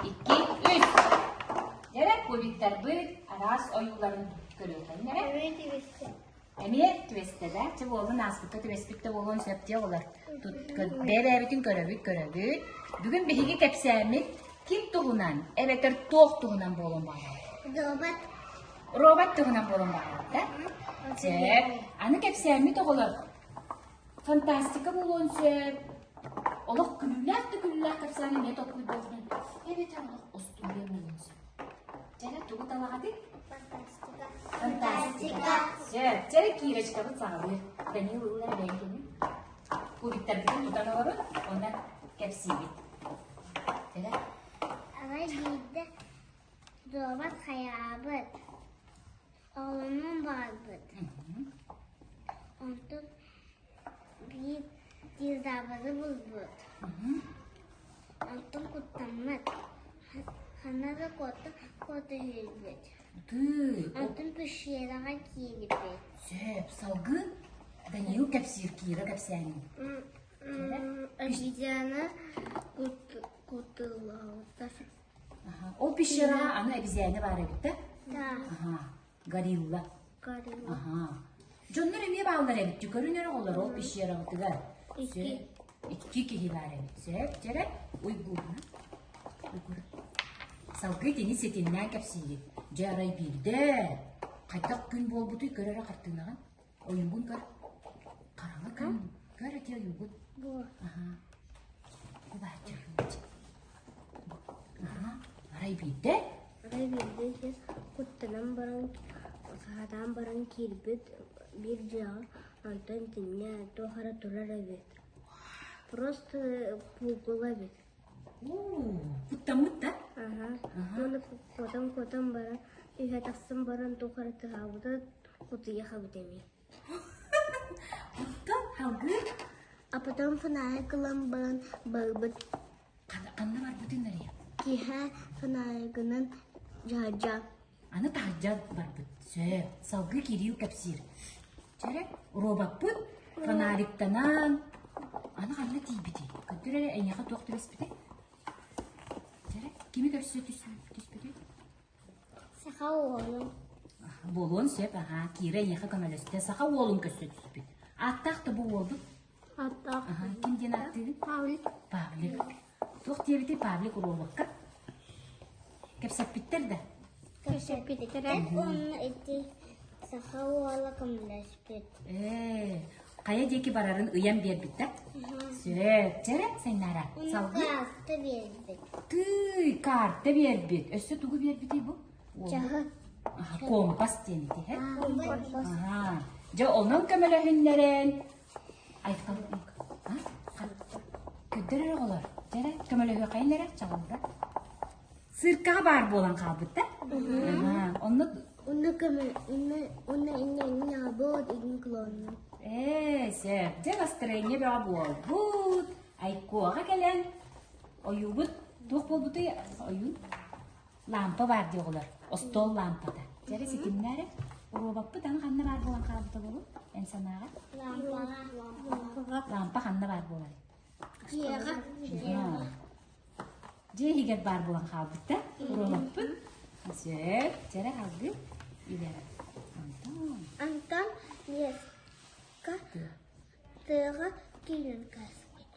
Икки, үс. Дьэрэ кубиктарбыт араас ойууларын көрүөххүн эрэ. Эмиэ түбэстэ да? Чэ буоллун ааспыкка түбэспит да буолуон сөп дии оҕолор. Бэйэ-бэйэбитин көрөбүт, көрөбүт. Бүгүн биһиги кэпсээммит ким туһунан эбэтэр туох туһунан буолуон баҕарабыт? Робот. Робот туһунан буолуон баҕарабыт да? Чэ, аны кэпсээммит оҕолор фантастика буолуон сөп, олох күлүүлээх да күлүүлээх кэпсээн эмиэ толкуйдуоххун эбэтэр олох остуоруйа буолуон сөп. Дьэ, тугу талаҕытый? Фантастика. Фантастика. Сөп. Дьэ, Кирочкабыт саҕалыыр. Данил ыллар бэйэҥ Кубиктарбытын тутан олорун, уонна кэпсиибит. Дьэ, Арай биирдэ дуобат хайаабыт. Оҕолонон барбыт. Онтон биир динозавры булбут. Онтон куттаммыт. Ханна да куота куота сүүрбүт. Онтон пещераҕа киирбит. Сөп, салгыы Даниил кэпсиир Кира кэпсээнин. Обезьяна кутулаабыттар. Ол пещераҕа аны обезьяна баар эбит да? Да. Аха. Горилла. Горилла. Аха. Дьоннор эмиэ бааллар эбит. Көрүн эрэ оҕолор ол пещераҕытыгар. Икки. Икки киһи баар эбит. Сөп, дьэрэ. Уйгурна. Уйгур. Салгыы итини ситимнээн кэпсиигит. Дьэ арай биирдэ хайдах күн буолбутуй көр эрэ хартыынаҕын. Ойуугун көр. Хараҥа күн. Көр эти ойуугун. Бу. Аха. Бу бааччы. Аха. Арай биирдэ. Арай биирдэ иһэ куттанан баран саатаан баран киирбит биир дьиэҕэ онтон итиннэ туох эрэ турар эбит. Просто куукула эбит. Уу, куттаммыт да? Аха. Уонна куотан-куотан баран үһэ тахсан баран туох эрэ тыһаабыта кутуйах эбит эмиэ. Оттон салгыы? А потом фонарик ылан баран барбыт. Ханна барбытын Нария? Киэһэ фонаригынан дьаһадьа. Аны таһырдьа барбыт. Сөп. Салгыы Кирилл кэпсиир. Чэрэ, робоппут фонариктанан аны ханна тиийбитий? Көрдөр эрэ эйиэхэ туох түбэспитий? Чэрэ, кими көрсө түспүтүй? Саха уолун. Буолуон сөп, аhaa. Кира эйиэхэ көмөлөстө. Саха уолун көрсө түспүт. Ааттаах да бу уолбут? Ааттаах. Аhaa. Ким диэн ааттыыгын? Павлик. Павлик. Туох диэбитий Павлик робокка? Кэпсэппиттэр да? Кэпсэппиттэр уонна ити саха уола көмөлөспүт. Ээ, хайа диэки барарын ыйан биэрбиттэр. Сөп, чэрэ, Сайнаара. Салгыы. Карта биэрбит. Тыый, карта биэрбит. Өссө тугу биэрбитий бу? Чаһы. Компас диэн ити, һэ? Компас. Дьэ, онон көмөлөһүннэрэн Айхал Көрдөр эрэ оҕолор. Дьэрэ, көмөлөһүөххэйин эрэ, чаҕылда. Циркаҕа баар буолан хаалбыт да? Онно Онно көмө онно онно иннэ иннэ буот иннэ клонна. Ээ, сөп. Дьэ, настроение бөҕө буолбут. Айкуоҕа кэлэн ойуубут туох буолбутуй ойуу? Лампа баар дии оҕолор. Остуол лампата. Дьэрэ ситимнээрэ. Уруобаппыт аны ханна баар буолан хаалбыта буолуо? Эн санааҕар? Лампаҕа. Лампа ханна баар буолар? Дьиэҕэ. Дьиэ иһигэр баар буолан хаалбыт да? Уруобаппыт. Сөп. Дьэрэ алгы. Илэрэ. Антон. Антон леска тыаҕа киирэн кээспит.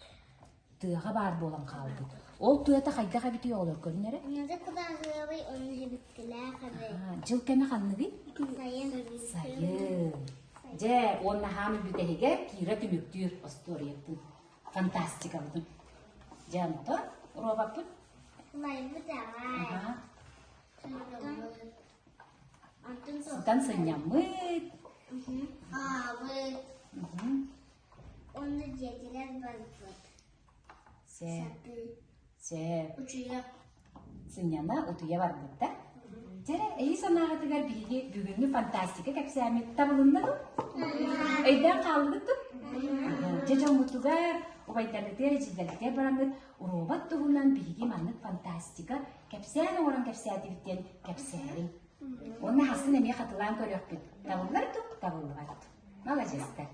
Тыаҕа баар буолан хаалбыт. Ол тыата хайдах эбитий оҕолор көрүн эрэ? Онно кытаанабый, онно сибиккилээх эбит. Дьыл кэмэ ханныгый? Сайын. Сайын. Дьэ, уонна хаамый бүтэһигэр Кира түмүктүүр остуоруйатын, фантастикабытын. Дьэ, онтон уруобаппыт? Ылайбыт аҕай. Онтон Сытан сынньаммыт. Аабыт. Уонна дьиэтигэр барбыт. Сөп. Сөп. Утуйа. Сынньана утуйа барбыт да? Дьэ, эһи санааҕытыгар биһиги бүгүҥҥү фантастика кэпсээммит табылынна дуо? Өйдөөн хааллыгыт дуо? Дьэ дьоммутугар, убайдаргытыгар, эдьиийдэргитигэр бараҥҥыт уруобат туһунан биһиги маннык фантастика кэпсээн оҥорон кэпсээтибит диэн кэпсээриҥ. Уонна хасын эмиэ хатылаан көрүөхпүт. Табыллар дуо? Табыллыбат. Маладьыастар.